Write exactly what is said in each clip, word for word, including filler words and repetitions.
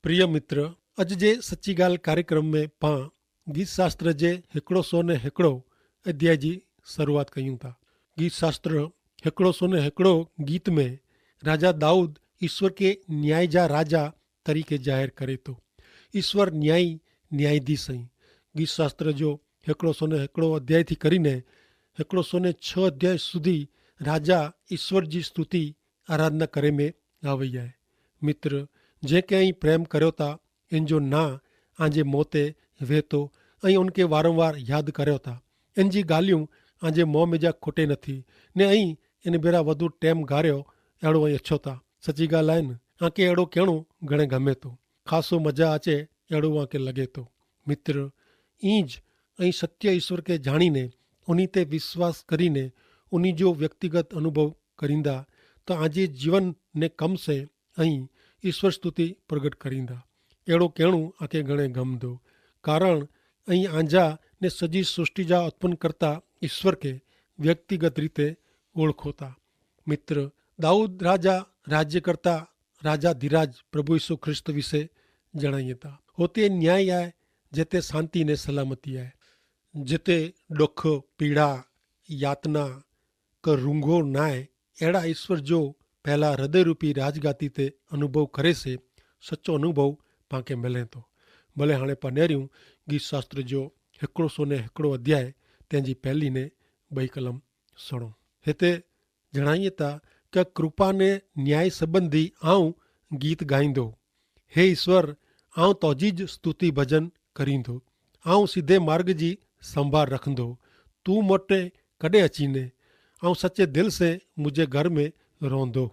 પ્રિય મિત્ર, અજ જે સચ્ચી ગાલ કાર્યક્રમ મેં પાં ગીતશાસ્ત્ર જે હેકડો સો ને હેકડો અધ્યાય જી શરૂઆત કહ્યું તા. ગીતશાસ્ત્ર હેકડો સો ને હેકડો ગીત મેં રાજા દાઉદ ઈસ્વર કે ન્યાય જા રાજા તરીકે જાહેર કરે તો. ઈસ્વર ન્યાયી ન્યાયાધીશ અહીં. ગીતશાસ્ત્ર જો હેકડો સો ને હેકડો અધ્યાય થી કરીને હેકડો સો ને છ અધ્યાય સુધી રાજા ઈસ્વર જી સ્તુતિ આરાધના કરે મેં આવય આય. મિત્ર, જે કે અહીં પ્રેમ કર્યો તા એન જો ના આજે મોતે વહેતો અહીં ઉનકે વારંવાર યાદ કર્યો તા. એન જી ગાલિયું આજે મોં મેં જા ખોટે નથી. ને અહીં એન ભેરા વધુ ટેમ ગાર્યો એડો અહીં અચ્છો તા. સચી ગાલ આય ન? આકે એડો કહેણું ઘણે ગમે તો, ખાસો મજા આચે એડો આકે લગે તો. મિત્ર, ઈ જ અહીં સત્ય ઈસ્વર કે જાણીને ઉની તે વિશ્વાસ કરીને ઉની જો વ્યક્તિગત અનુભવ કરીંદા, તો આજે જીવન ને કમ સે અહીં ઈસ્વર સ્તુતિ પ્રગટ કરીંદા. એડો કહેણું આકે ઘણે ગમદો, કારણ અહીં આંજા ને સજી સૃષ્ટિ જા ઉત્પન્ન કરતા ઈસ્વર કે વ્યક્તિગત રીતે ઓળખોતા. મિત્ર, દાઉદ રાજા રાજ્ય કરતા રાજા ધીરાજ પ્રભુ ઈસુ ખ્રિસ્ત વિશે જણાયે તા. હોતે ન્યાય આય, જેતે શાંતિ ને સલામતી આય, જેતે ડોખ, પીડા, યાતના કર રૂંગો નાય. એડા ઈસ્વર જો પહેલા હૃદયરૂપી રાજગાતી તે અનુભવ કરે સે, સચો અનુભવ પાંકે મેલે તો. ભલે હાણે પનેર્યું ગીતશાસ્ત્ર જો હેકડો સો ને હેકડો અધ્યાય તેની પહેલી ને બઈ કલમ સણો. હેતે જણાયે તા કે કૃપા ને ન્યાય સંબંધી આઉં ગીત ગાઈંદો. હે ઈસ્વર, આઉં તોજી જ સ્તુતિ ભજન કરીંદો. આઉં સીધે માર્ગ જી સંભાર રખંદો. તું મોટે કડે અચીને આઉં સચે દિલ સે મુઝે ઘર મેં રોંદો.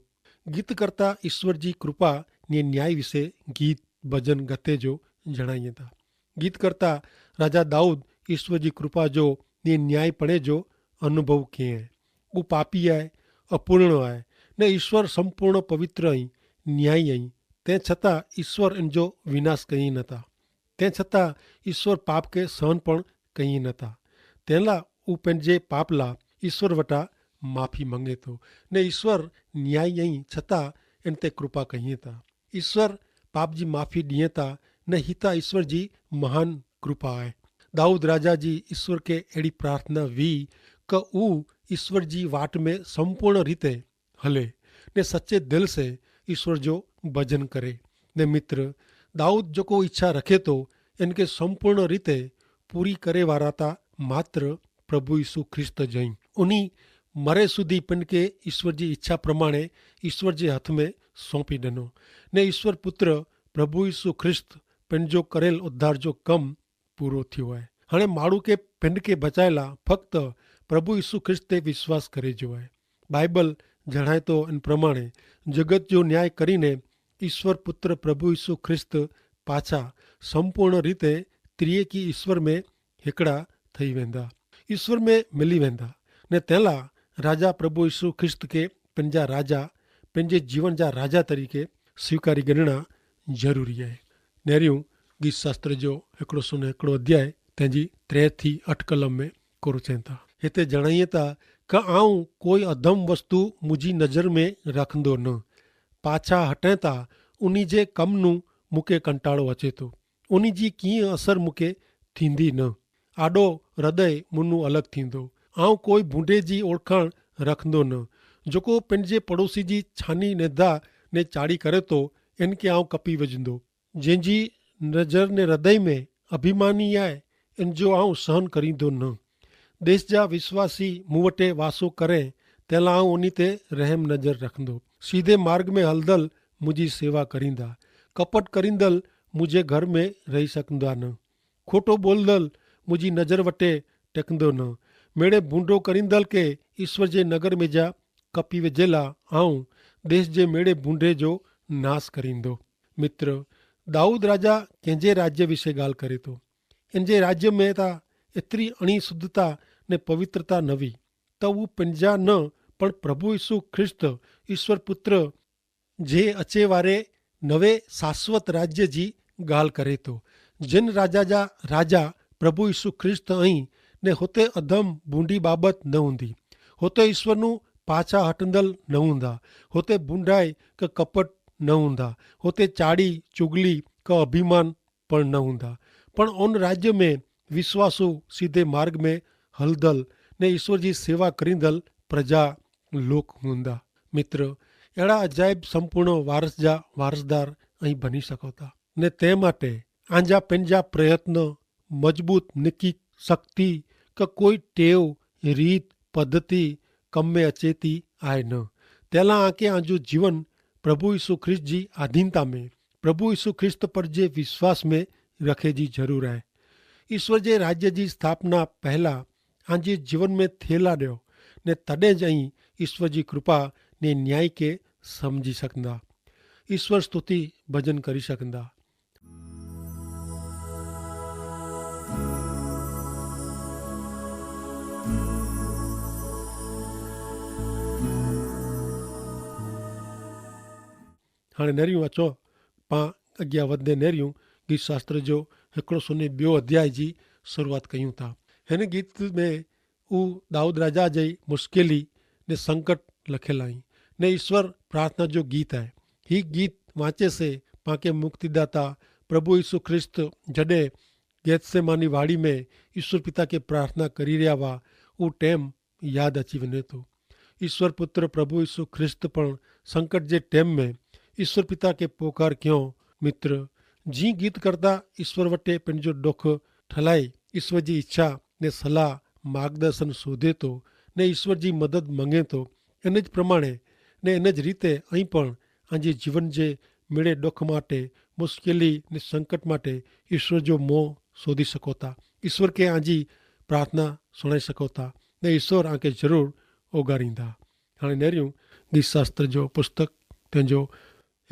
ગીત કરતા ઈસ્વર જી કૃપા ને ન્યાય વિશે ગીત ભજન ગતે જો જણાયે તા. ગીત કરતા રાજા દાઉદ ઈસ્વર જી કૃપા જો ને ન્યાય પણે જો અનુભવ કહેં. ઉપાપી આય, અપૂર્ણ આય, ને ઈસ્વર સંપૂર્ણ પવિત્ર અહીં, ન્યાયી અહીં. તે છતાં ઈસ્વર એન જો વિનાશ કહીં નતા. તે છતાં ઈસ્વર પાપ કે સહન પણ કહીં નતા. તેના ઉપને જે પાપલા ઈસ્વર વટા માફી મંગે તો, ને ઈસ્વર ન્યાયી અહીં છતાં એન તે કૃપા કહીં તા. ઈસ્વર પાપ જી માફી દિયે તા, ને હિતા ઈસ્વર જી મહાન કૃપા આય. દાઉદ રાજા જી ઈસ્વર કે એડી પ્રાર્થના વી કે ઉ ઈસ્વર જી વાટ મેં સંપૂર્ણ રીતે હલે, ને સચ્ચે દિલ સે ઈસ્વર જો ભજન કરે. ને મિત્ર, દાઉદ જોકો ઈચ્છા રખે તો એન કે સંપૂર્ણ રીતે પૂરી કરે વારા તા માત્ર પ્રભુ ઈસુ ખ્રિસ્ત જઈ. ઉની મરે સુધી પન કે ઈસ્વર જી ઈચ્છા પ્રમાણે ઈસ્વર જે હાથ મેં સોંપી દનો, ને ઈસ્વર પુત્ર પ્રભુ ઈસુ ખ્રિસ્ત પન જો કરેલ ઉદ્ધાર જો કમ પૂરો થયો આય. હણે માણૂ કે પન કે બચાયેલા ફક્ત પ્રભુ ઈસુ ખ્રિસ્ત તે વિશ્વાસ કરે જો આય. બાઈબલ જણાયતો એન પ્રમાણે જગત જો ન્યાય કરીને ઈસ્વર પુત્ર પ્રભુ ઈસુ ખ્રિસ્ત પાછા સંપૂર્ણ રીતે ત્રિયેકી ઈસ્વર મેં હેકડા થઈ વેંદા, ઈસ્વર મેં મિલી વેંદા. ને તેલા રાજા પ્રભુ ઈસુ ખ્રિસ્ત કે પન જા રાજા પન જે જીવન જા રાજા તરીકે સ્વીકારી ગનના જરૂરી આય. નેર્યું ગીત શાસ્ત્ર જો હેકડો સુને હેકડો અધ્યાય તેની ત્રે થી અઠ કલમ મેં કોરો ચેંતા. હેતા જણાયે તા કે આઉં કોઈ અધમ વસ્તુ મુઝી નજર મેં રાખંદો ન. પાછા હટેંતા ઉની જે કમનું મુકે કંટાળો અચેતો. ઉની જી કિંય અસર મુકે થીંદી ન. આડો હૃદય મુનું અલગ થીંદો. આઉં કોઈ ભૂંડે જી ઓળખાણ રાખંદો ન. જોકો પન જે પડોસી જી છાની નેધા ને ચાડી કરે તો એન કે આઉં કપી વજંદો. જેન જી નજર ને હૃદય મેં અભિમાની આય એન જો આઉં સહન કરીંદો ન. દેશ જા વિશ્વાસી મુવટે વાસો કરે તેલા આઉં ઉની તે રહેમ નજર રાખંદો. સીધે માર્ગ મેં હલદલ મુજી સેવા કરીંદા. કપટ કરીંદલ મુજે ઘર મેં રહી સકંદા ન. ખોટો બોલદલ મુજી નજર વટે ટેકંદો ન. મેડે ભૂંડો કરીંદલ કે ઈસ્વર જે નગર મેં જા કપી વેજેલા આઉં દેશ જે મેડે ભૂંડે જો નાસ કરીંદો. મિત્ર, દાઉદ રાજા કેંજે રાજ્ય વિશે ગાલ કરે તો? એન જે રાજ્ય મેં તા એતરી અણી શુદ્ધતા ને પવિત્રતા નવી. તો ઉં પન જા ન પણ પ્રભુ ઈસુ ખ્રિસ્ત ઈસ્વર પુત્ર જે અચેવારે નવે શાશ્વત રાજ્ય જી ગાલ કરે તો. જેન રાજા જા રાજા પ્રભુ ઈસુ ખ્રિસ્ત અહીં ને હોતે અધમ ભૂંડી બાબત ન હુંદી. હોતે ઈસ્વરનું પાછા હટંદલ ન હુંદા. હોતે ભૂંડાઈ કે કપટ ન હુંદા. હોતે ચાડી ચુગલી કે અભિમાન પણ ન હુંદા. પણ ઉન રાજ્ય મેં વિશ્વાસુ સીધે માર્ગ મેં હલદલ ને ઈસ્વર જી સેવા કરીંદલ પ્રજા લોક હુંદા. મિત્ર, એડા અજાયબ સંપૂર્ણ વારસ જા વારસદાર અહીં ભની સકોતા. ને તે માટે આંજા પેનજા પ્રયત્ન મજબૂત નિકી શક્તિ કે કોઈ ટેવ, રીત, પદ્ધતિ કમ મેં અચેતી આય ન. તેલા આંકે આંજો જીવન પ્રભુ ઈસુ ખ્રિસ્ત જી આધીનતા મેં પ્રભુ ઈસુ ખ્રિસ્ત પર જે વિશ્વાસ મેં રખે જી જરૂર આય. ઈસ્વર જે રાજ્ય જી સ્થાપના પહેલા આંજે જીવન મેં થેલા ડયો ને તદે જ અહીં ઈસ્વર જી કૃપા ને ન્યાય કે સમઝી સકંદા. ઈસ્વર સ્તુતિ ભજન કરી સકંદા. હાણે નેર્યું અચો પાં અગિયા વધને નેર્યું ગીત શાસ્ત્ર જો હેકડો સોને બ્યો અધ્યાય જી શરૂઆત કહ્યું થા. હેન ગીત મેં ઉં દાઉદ રાજા જઈ મુશ્કેલી ને સંકટ લખેલા હી ને ઈસ્વર પ્રાર્થના જો ગીત હૈ. હી ગીત વાંચે સે પાંકે મુક્તિદાતા પ્રભુ ઈસુ ખ્રિસ્ત જડે ગેતસેમાની વાડી મેં ઈસ્વર પિતા કે પ્રાર્થના કરી રહ્યા વા ઉં ટેમ યાદ અચી વને તો. ઈસ્વર પુત્ર પ્રભુ ઈસુ ખ્રિસ્ત પણ સંકટ જે ટેમ મેં ઈસ્વર પિતા કે પોકાર ક્યો. મિત્ર, જી ગીત કરતા ઈસ્વર વટે પેનજો ડોખ ઠલાઈ ઈસ્વર જી ઇચ્છા ને સલાહ માર્ગદર્શન શોધે તો ને ઈસ્વર જી મદદ મંગે તો, એન જ પ્રમાણે ને એન જ રીતે અહીં પણ આજી જીવન જે મેળે ડોખ માટે મુશ્કેલી ને સંકટ માટે ઈસ્વર જો મોં શોધી સકોતા. ઈસ્વર કે આજી પ્રાર્થના સુણાઈ સકોતા ને ઈસ્વર આંકે જરૂર ઓગારીંદા. હાણે નેર્યું ગીત શાસ્ત્ર જો પુસ્તક તેનજો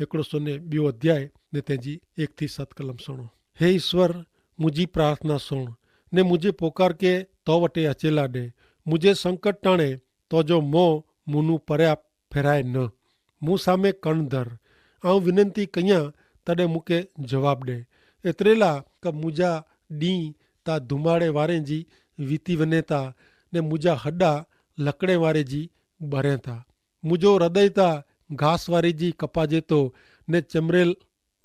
હેકડો સોને બ્યો અધ્યાય ને તેનજી એક થી સત કલમ સુણો. હે ઈસ્વર, મુજી પ્રાર્થના સુણ ને મુજે પોકાર કે તો વટે અચેલા દે. મુજે સંકટ ટાણે તો જો મોં મુનું પર્યા ફેરાય ન. મુસામે કણધર આઉં વિનંતી કહિયા તદે મુકે જવાબ દે. એતરેલા કે મુજા દી તા ધુમાડે વારે જી વીતી વને તા ને મુજા હડા લકડે વારે જી બરે તા. મુજો હૃદય તા ઘાસ વારે જી કપાજે તો ને ચમરેલ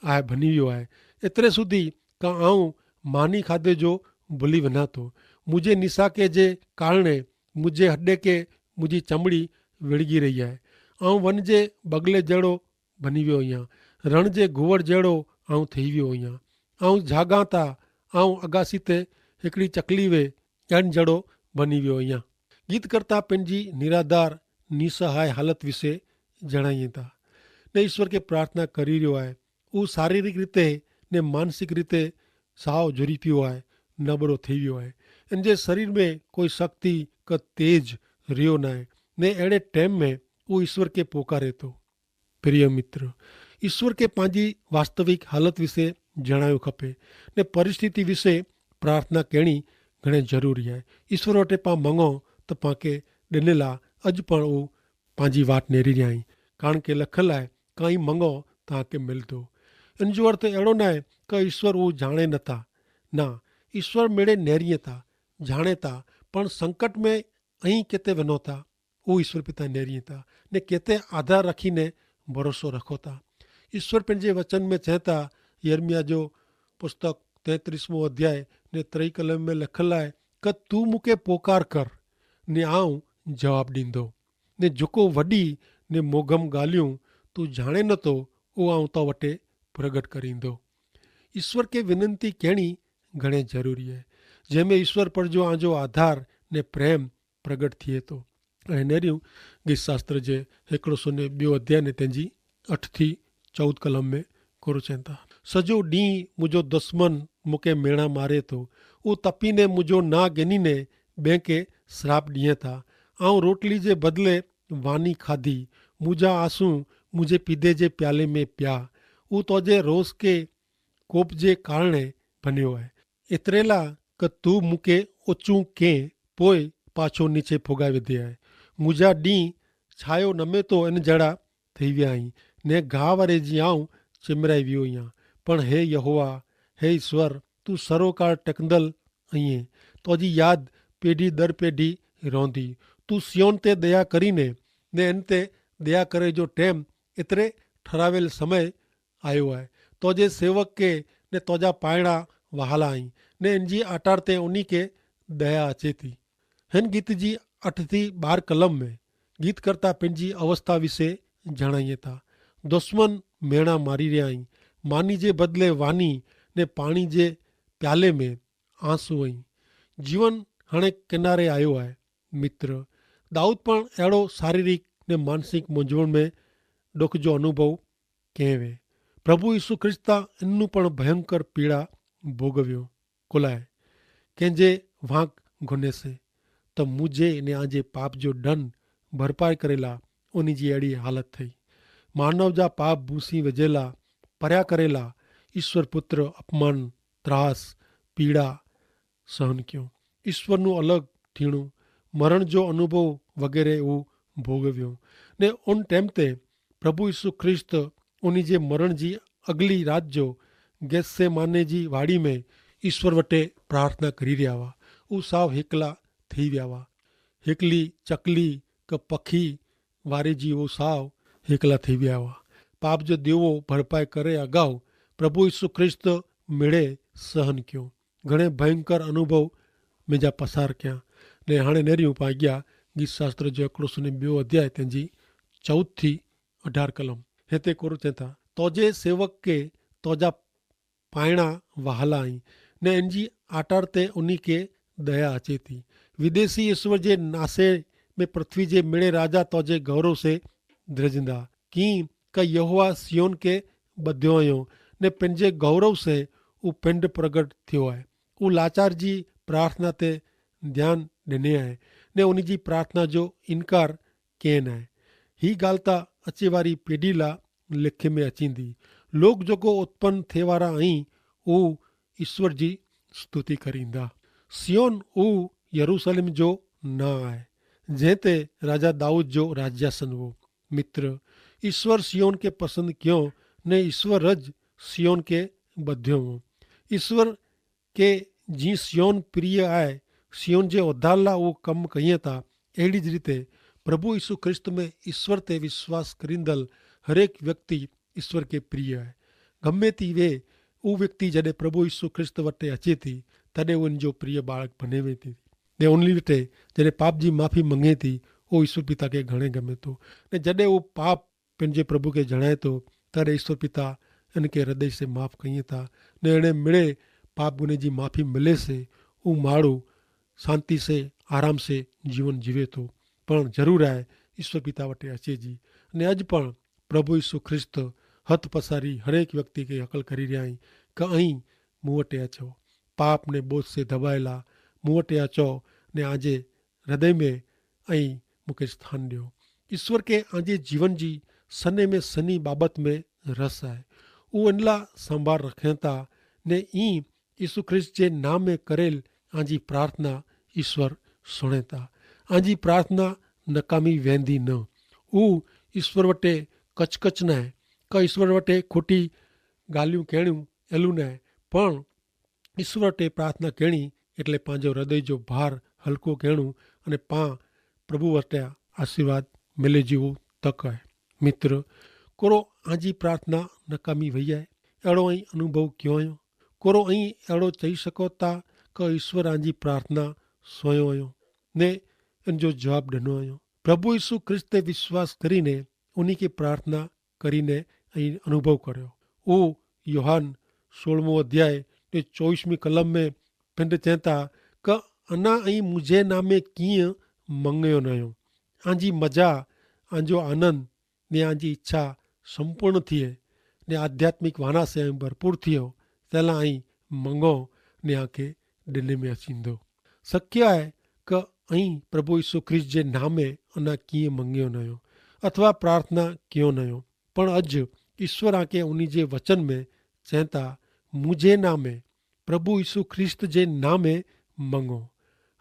આય ભની વ્યો આય. એતરે સુધી કા આઉં માની ખાધે જો ભુલી વના તો. મુજે નિસાકે જે કારણે મુજે હડે કે મુજી ચમડી વેડગી રહી આય. આઉં વન જે બગલે જેડો ભની વ્યો અહિયા. રણ જે ઘુવડ જેડો આઉં થઈ વ્યો અહિયા. આઉં જાગા તા આઉં અગાસી તે હેકડી ચકલી વે એન જેડો ભની વ્યો અહિયા. ગીત કરતા પેનજી નિરાધાર નિસહાય હાલત વિશે જણાઈ તા ને ઈસ્વર કે પ્રાર્થના કરી રહ્યો આય. ઉં શારીરિક રીતે ને માનસિક રીતે સાવ જોરી પ્યો આય, નબરો થઈ વ્યો આય. એન જે શરીર મેં કોઈ શક્તિ કે તેજ રહ્યો નાય. ને એડે ટેમ મેં ઉં ઈસ્વર કે પોકારે તો. પ્રિય મિત્ર, ઈસ્વર કે પાંજી વાસ્તવિક હાલત વિશે જણાયો ખપે ને પરિસ્થિતિ વિશે પ્રાર્થના કહેણી ઘણે જરૂરી આય. ઈસ્વર વટે પાં મંગો તો પાંકે ડેનેલા અજ પણ ઉં પાંજી વાટ નેરી રહ્યા હી. કારણ કે લખલ આય, કાંઈ મંગો તો આંકે મિલતો. એન જો અર્થ એડો નાય કે ઈસ્વર ઉં જાણે નતા. ના, ઈસ્વર મેળે નેરી તા, જાણે તા, પણ સંકટ મેં અહીં કેતે વનો તા ઉં ઈસ્વર પિતા નેરી તા ને કેતે આધાર રખી ને ભરોસો રખો તા. ઈસ્વર પેનજે વચન મેં ચેતા, યર્મિયા જો પુસ્તક તેત્રીસમો અધ્યાય ને ત્રય કલમ મેં લખલ આય, કે તું મુકે પોકાર કર ને આઉં જવાબ દીંદો ને જોકો વડી ને મોગમ ગાલિયું તું જાણે નતો ઉં આઉં તો વટે પ્રગટ કરીંદો. ઈસ્વર કે વિનંતી કહેણી ઘણે જરૂરી હૈ, જેહ મેં ઈસ્વર પર જો આજો આધાર ને પ્રેમ પ્રગટ થિયે તો. અને નેર્યું ગીત શાસ્ત્ર જે હેકડો સોને બ્યો અધ્યાય ને તેની અઠ થી ચૌદ કલમ મેં કોરો ચેંતા, સજો દી મુજો દસમન મુકે મેણા મારે તો ઉં તપી ને મુજો ના ગેની ને બેંકે સ્રાપ દિયે તા. આઉં રોટલી જે બદલે વાની ખાધી, મુજા આસુ મુજે પીધે જે પ્યાલે મેં પ્યા. ઉં તોજે રોસ કે કોપ જે કારણે ભન્યો હૈ. એતરેલા કે તું મુકે ઓચું કે પોય પાછો નીચે ફોગાવી દે હૈ. મુજા દી છાયો નમે તો એન જેડા થઇવ્યા હૈં, ને ગાહ વરે જી આઉં ચિમરાઈ વ્યો હૈં. પણ હે યહોવા, હે ઇશ્વર, તું સર્વકાળ ટેકંદલ અઇયે, તોજી યાદ પેઢી દર પેઢી રોંધી. તું સિયોન તે દયા કરીને ને એન તે દયા કરે જો ટેમ એતરે ઠરાવેલ સમય આયો હૈ. તોજે સેવક કે ને તોજા પાયણા વહાલા આઈ, ને એનજી આટાર તે ઉની કે દયા અચેતી. હેન ગીત જી અઠ થી બાર કલમ મેં ગીત કરતા પેનજી અવસ્થા વિશે જણાયે તા. દુશ્મન મેણા મારી રહ્યા હૈં. માની જે બદલે વાની ને પાણી જે પ્યાલે મેં આંસુ હૈં. જીવન હણે કિનારે આયો હૈ. મિત્ર, દાઉદ પણ એડો શારીરિક ને માનસિક મુંજવણ મેં ડોખ જો અનુભવ કહેવે. પ્રભુ ઈસુ ખ્રિસ્તા એનનું પણ ભયંકર પીડા ભોગવ્યો. કોલાએ કેંજે વાંક ઘોને સે, તો મુઝે ને આજે પાપ જો દંડ ભરપાઈ કરેલા ઓની જી એડી હાલત થઈ. માનવ જા પાપ ભૂસી વજેલા પર્યા કરેલા ઈસ્વર પુત્ર અપમાન, ત્રાસ, પીડા સહન ક્યો. ઈસ્વરનું અલગ થીણું, મરણ જો અનુભવ વગેરે ઉં ભોગવ્યો. ને ઉન ટેમ તે પ્રભુ ઈસુ ખ્રિસ્ત ઉની જે મરણ જી અગલી રાત જો ગેસ્સે માને જી વાડી મેં ઈસ્વર વટે પ્રાર્થના કરી રહ્યા વા. ઉં સાવ હેકલા થઈ વ્યાવા. હેકલી ચકલી કે પખી વારે જી ઉં સાવ હેકલા થઈ વ્યાવા. પાપ જો દેવો ભરપાઈ કરે અગાઉ પ્રભુ ઈસુ ખ્રિસ્ત મેળે સહન ક્યો. ઘણે ભયંકર અનુભવ મેં જા પસાર ક્યા. ને હાણે નેરી ઉપાય ગ્યા ગીત શાસ્ત્ર જો એકડો સુને બ્યો અધ્યાય તેની ચૌથી અઢાર કલમ. હેતે કોરો ચેતા, તોજે સેવક કે તોજા પાયણા વહાલા હૈં, ને એનજી આટાર તે ઉની કે દયા હચેતી. વિદેશી ઈસ્વર જે નાસે મેં પૃથ્વી જે મેળે રાજા તોજે ગૌરવ સે ધ્રજંદા. કિંક યહોવા સિયોન કે બધ્યો અયો, ને પેનજે ગૌરવ સે ઉપેંડ પ્રગટ થ્યો હૈ. ઉલાચાર જી પ્રાર્થના તે ધ્યાન દેને હૈ, ને ઉની જી પ્રાર્થના જો ઇનકાર કેન હૈ. હી ગાલતા અચેવારી પેઢી લા લેખે મેં અચીંદી. લોક જોકો ઉત્પન્ન થેવારા અહીં ઉહ ઈસ્વર જી સ્તુતિ કરીંદા. સિયોન ઉહ યરૂસલેમ જો ના આય, જેહ તે રાજા દાઉદ જો રાજ્યાસન વો. મિત્ર, ઈસ્વર સિયોન કે પસંદ ક્યો, ને ઈસ્વર જ સિયોન કે બધ્યો વો. ઈસ્વર કે જી સિયોન પ્રિય આય, સિયોન જે ઓધારલા ઉહ કમ કહિયે તા, એડી જ રીતે પ્રભુ ઈસુ ખ્રિસ્ત મેં ઈસ્વર તે વિશ્વાસ કરીંદલ હરેક વ્યક્તિ ઈસ્વર કે પ્રિય આય. ગમે તી વે ઉહ વ્યક્તિ જડે પ્રભુ ઈસુ ખ્રિસ્ત વટે અચે તી, તદે ઉન જો પ્રિય બાળક ભનેવે તી. ને ઉનલી વટે જડે પાપ જી માફી મંગે તી, ઉહ ઈસુ પિતા કે ઘણે ગમે તો. ને જડે ઉહ પાપ પેનજે પ્રભુ કે જણાયતો, તરે ઈસ્વર પિતા એનકે હૃદય સે માફ કહિયે તા, ને એણે મિડે પાપ ગુને જી માફી મિલે સે, ઉં માડૂ સાંતિ સે આરામ સે જીવન જીવે તો. પણ જરૂર આય ઈસ્વર પિતા વટે અચે જી. ને અજ પણ પ્રભુ ઈસુ ખ્રિસ્ત હત પસારી હરેક વ્યક્તિ કે હકલ કરી રહ્યા હૈં, કે અહીં મુવટે અચો, પાપ ને બોધ સે ધબાયેલા મુવટે અચો, ને આજે હૃદય મેં અહીં મુકે સ્થાન દ્યો. ઈસ્વર કે આજે જીવન જી સને મેં સની બાબત મેં રસ આય. ઉહ એનલા સંભાર રખેંતા, ને ઈ ઈસુ ખ્રિસ્ત જે નામે કરેલ આજી પ્રાર્થના ઈસ્વર સુણેંતા. આજી પ્રાર્થના નકામી વેંદી ન. ઉહ ઈસ્વર વટે કચકચ નાય, કા ઈસ્વર વટે ખોટી ગાલિયું કહેણું એલું નાય, પણ ઈસ્વર વટે પ્રાર્થના કહેણી એટલે પાંજો હૃદય જો ભાર હલકો કહેણું, અને પાં પ્રભુ વટે આશીર્વાદ મેલે જેવો તક હૈ. મિત્ર, કોરો આજી પ્રાર્થના નકામી વહી હૈ? એડો અહીં અનુભવ ક્યો હૈં? કોરો અહીં એડો ચહી શકો તા કે ઈસ્વર આજી પ્રાર્થના સોયો હૈં ને એન જો જવાબ ડનો હૈં? પ્રભુ ઈસુ ખ્રિસ્ત તે વિશ્વાસ કરીને ઉની કે પ્રાર્થના કરીને અહીં અનુભવ કર્યો. ઉહ યોહાન સોળમો અધ્યાય તે ચોવીસમી કલમ મેં પિંડ ચેંતા, કે અના અહીં મુઝે નામે કિંય મંગયો નયો. આજી મજા, આજો આનંદ ને આજી ઇચ્છા સંપૂર્ણ થિયે, ને આધ્યાત્મિક વાના સે અહીં ભરપૂર થિયો, તેલા અહીં મંગો ને આંખે ડેને મેં અચીંદો. શક્ય હૈ કે અહીં પ્રભુ ઈસુ ખ્રિસ્ત જે નામે અના કિંય મંગ્યો નયો અથવા પ્રાર્થના કિયો નયો, પણ અજ ઈસ્વર આંકે ઉની જે વચન મેં ચેંતા, મુઝે નામે, પ્રભુ ઈસુ ખ્રિસ્ત જે નામે મંગો.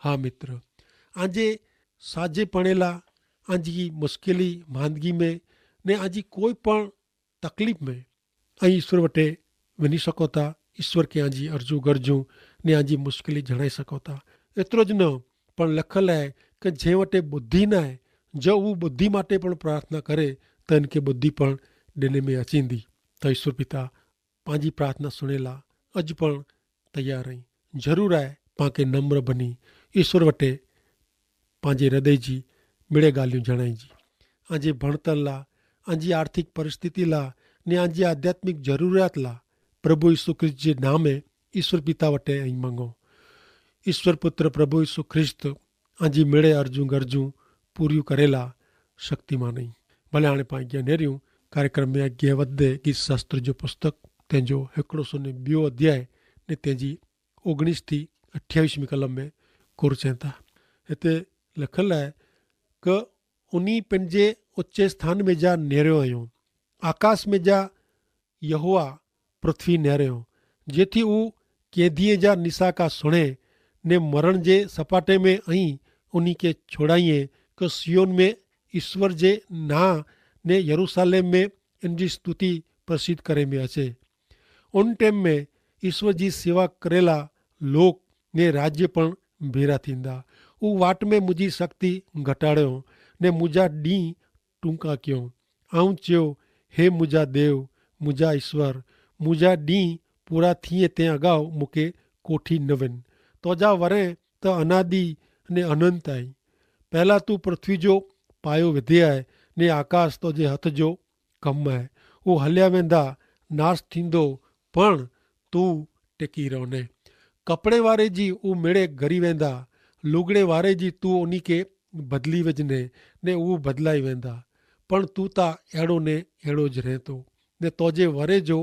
હા મિત્ર, આજે સાજે પણેલા આજી મુશ્કેલી માંદગી મેં ને આજી કોઈ પણ તકલીફ મેં અહીં ઈસ્વર વટે વિની શકો થા. ઈસ્વર કે આજી અરજુ ગરજુ ને આજી મુશ્કેલી જણાઈ શકો થા. એતરો જ ન, પણ લખલ હૈ કે જે વટે બુદ્ધિ નાય, જો ઉં બુદ્ધિ માટે પણ પ્રાર્થના કરે, તો એન કે બુદ્ધિ પણ દેને મેં અચીંદી. તો ઈસ્વર પિતા પાંજી પ્રાર્થના સુણેલા અજ પણ તૈયાર હૈં. જરૂર આય પાંકે નમ્ર બની ઈસ્વર વટે પાંજે હૃદય જી મિડે ગાલિયું જણાઈ જી. આજી ભણતર લા, આજી આર્થિક પરિસ્થિતિ લા, ને આજી આધ્યાત્મિક જરૂરિયાત લા પ્રભુ ઈસુ ખ્રિસ્ત જે નામે ઈસ્વર પિતા વટે અહીં મંગો. ઈસ્વર પુત્ર પ્રભુ ઈસુ ખ્રિસ્ત આજી મિડે અરજૂ ગરજૂ પૂર્યું કરેલા શક્તિમાન અહીં. ભલે આણે પાંકે નેર્યું કાર્યક્રમ મેં અજ્ઞે વધે ગીત શાસ્ત્ર જો પુસ્તક તેનજો હેકડો સો ને બ્યો અધ્યાય ને તેનજી ઓગણીસ થી અઠ્યાવીસ મી કલમ મેં કોર ચેંતા. હેતા લખલ હૈ કે ઉની પેનજે ઉચ્ચે સ્થાન મેં જા નેર્યો અયો આકાશ મેં જા યહોવા પૃથ્વી નેર્યો જેથી ઉં કેંધિયે જા નિસાકા સુણે ને મરણ જે સપાટે મેં અહીં ઉની કે છોડાઈએ કે સિયોન મેં ઈસ્વર જે ના ને યરૂસાલેમ મેં એનજી સ્તુતિ પ્રસિદ્ધ કરે મેં હશે. ઉન ટેમ મેં ઈસ્વર જી સેવા કરેલા લોક ને રાજ્ય પણ ભેરા થીંદા. ઉવાટ મેં મુઝે શક્તિ ઘટાડ્યો ને મુઝે ડીંહ ટૂંકા ક્યો. આઉં ચ્યો, હે મુઝે દેવ, મુઝે ઈસ્વર, મુઝે ડીંહ પૂરા થીએ તે અગાઉ મુકે કોઠી નવેન. તોજા વરે તો અનાદિ ને અનંત આઈ. પહેલા તું પૃથ્વી જો પાયો વધે આય ને આકાશ તોજે હથ જો કમ આય. ઉ હલ્યા વેંદા નાસ થીંદો, પણ તું ટેકી રહો ને. કપડ઼ે વારે જી ઉ મેડ઼ે ગરી વેંદા, લુગડ઼ે વારે જી તું ઉની કે બદલી વજ ને, ને ઉ બદલાઈ વેંદા. પણ તું તા એડો ને એડો જ રહેતો, ને તોજે વરે જો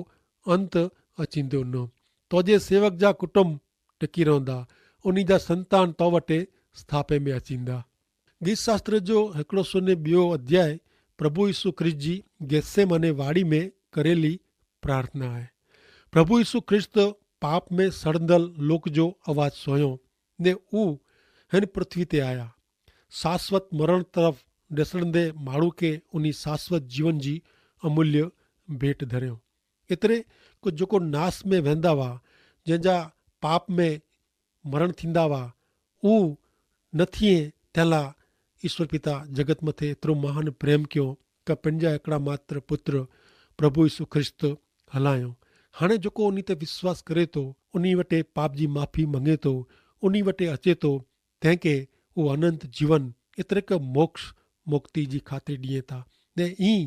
અંત અચીંદો ન. તોજે સેવક જા કુટુંબ ટેકી રોંદા, ઉની જા સંતાન તો વટે સ્થાપે મેં અચીંદા. ગીત શાસ્ત્ર જો હેકડો સો ને બ્યો અધ્યાય પ્રભુ ઈસુ ખ્રિસ્ત જી ગેથસેમાને વાડી મેં કરેલી પ્રાર્થના હૈ. પ્રભુ ઈસુ ખ્રિસ્ત પાપ મેં સડંદલ લોક જો અવાજ સોયો, ને ઉહ હેન પૃથ્વી તે આયા. શાશ્વત મરણ તરફ ડેસડંદે માણૂ કે ઉની શાશ્વત જીવન જી અમૂલ્ય ભેટ ધર્યો. એતરે કે જોકો નાસ મેં વહેંદા વા, જેન જા પાપ મેં મરણ થીંદા વા, ઉહ ન થિયે તેલા ઈસ્વર પિતા જગત મતે એતરો મહાન પ્રેમ ક્યો, કે પંજા એકડા માત્ર પુત્ર પ્રભુ ઈસુ ખ્રિસ્ત હલાયો. હાણે જોકો ઉની તે વિશ્વાસ કરે તો, ઉની વટે પાપ જી માફી મંગે તો, ઉની વટે અચે તો, તેંકે ઉહ અનંત જીવન એતરે કે મોક્ષ મુક્તિ જી ખાતે ડિયે તા. ને ઈ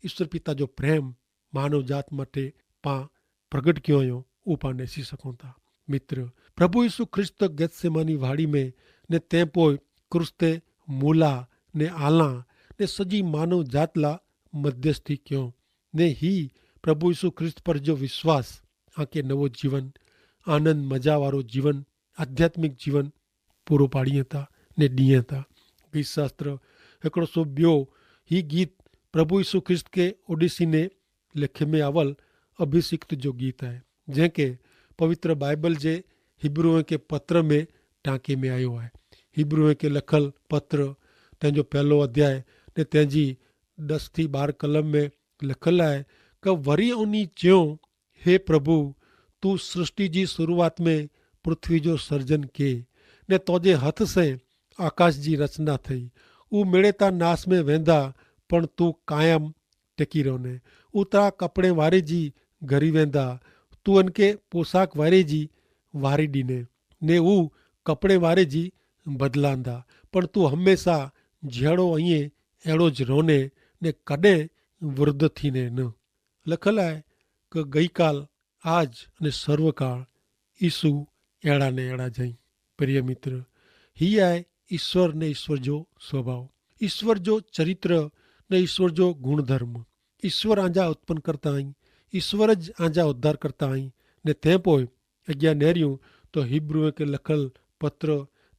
ઈસ્વર પિતા જો પ્રેમ માનવ જાત માટે પા પ્રગટ ક્યો અયો, ઉપાને સી સકોતા. મિત્ર, પ્રભુ ઈસુ ખ્રિસ્ત ગેથસેમાની વાડી મેં ને તે પોય ક્રૂસ તે મૂલા ને આલા ને સજી માનવ જાત લા મધ્યસ્થી ક્યો. ને હી પ્રભુ ઈસુ ખ્રિસ્ત પર જો વિશ્વાસ આંકે નવો જીવન, આનંદ મજા વારો જીવન, આધ્યાત્મિક જીવન પૂરો પાડિયે તા ને દિયે તા. ગીત શાસ્ત્ર હેકડો સો બ્યો. હી ગીત પ્રભુ ઈસુ ખ્રિસ્ત કે ઓડિસી ને લેખે મેં આવલ અભિષિક્ત જો ગીત હૈ, જેંકે પવિત્ર બાઈબલ જે હિબ્રૂએ કે પત્ર મેં ટાંકે મેં આયો હૈ. હિબ્રૂએ કે લખલ પત્ર તેનજો પહેલો અધ્યાય ને તેનજી દસ થી બાર કલમ મેં લખલ હૈ, કે વરી ઉની ચ્યો, હે પ્રભુ, તું સૃષ્ટિ જી શરૂઆત મેં પૃથ્વી જો સર્જન કે, ને તોજે હથ સે આકાશ જી રચના થઈ. ઉમેડે તા નાસ મેં વેંદા, પણ તું કાયમ ટેકી રોને. ઉતરા કપડે વારે જી ગરી વેંદા, તું અનકે પોશાક વારે જી વારી ડીને, ને ઉ કપડે વારે જી બદલાંદા. પણ તું હમેંસા જેડો અઇયે એડો જ રોને, ને કડે વૃદ્ધ થીને ન. લખલ આય કે ગઈકાલ, આજ અને સર્વકાળ ઈસુ એડા ને એડા જઈ. પ્રિય મિત્ર, હી આય ઈસ્વર ને ઈસ્વર જો સ્વભાવ, ઈસ્વર જો ચરિત્ર ને ઈસ્વર જો ગુણધર્મ. ઈસ્વર આંજા ઉત્પન્ન કરતા હૈં, ઈસ્વર જ આંજા ઉદ્ધાર કરતા હૈં. ને તે પોય અજ્ઞા નેર્યું તો હિબ્રૂએ કે લખલ પત્ર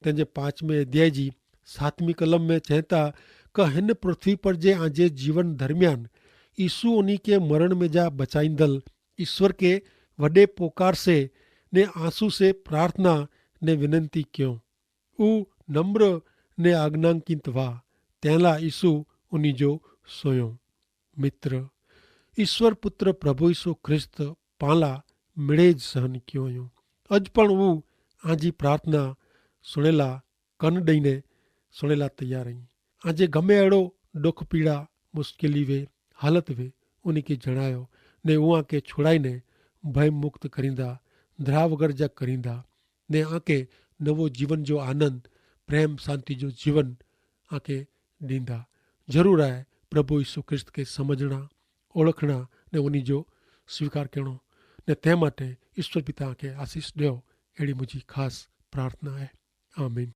તેનજે પાંચમે અધ્યાય જી સાતમી કલમ મેં ચેંતા, કે હેન પૃથ્વી પર જે આજે જીવન દરમિયાન ઈસુ ઉની કે મરણ મેં જા બચાઈંદલ ઈસ્વર કે વડે પોકાર સે ને આંસુ સે પ્રાર્થના ને વિનંતી ક્યો. ઉહ નમ્ર ને આજ્ઞાંકિત વા, તેનલા ઈસુ ઉની જો સોયો. મિત્ર, ઈસ્વર પુત્ર પ્રભુ ઈસુ ખ્રિસ્ત પાંલા મેળે જ સહન ક્યો અયો. અજ પણ ઉહ આંજી પ્રાર્થના સુણેલા કન દઈને સુણેલા તૈયાર હૈં. આજે ગમે એડો દુખ પીડા મુશ્કેલી વે હાલત વે ઉની કે જણાયો, ને ઉઆ કે છુડાઈ ને ભયમુક્ત કરીંદા, ધ્રાવગર્જક કરીંદા, ને આંકે નવો જીવન જો આનંદ, પ્રેમ શાંતિ જો જીવન આંકે દીંદા. જરૂર આય પ્રભુ ઈસુ ખ્રિસ્ત કે સમઝણા, ઓળખણા, ને ઉની જો સ્વીકાર કહેણો. ને તે માટે ઈસ્વર પિતા આંકે આશીસ દેવ. એડી મુઝે ખાસ પ્રાર્થના હૈ. આમીન.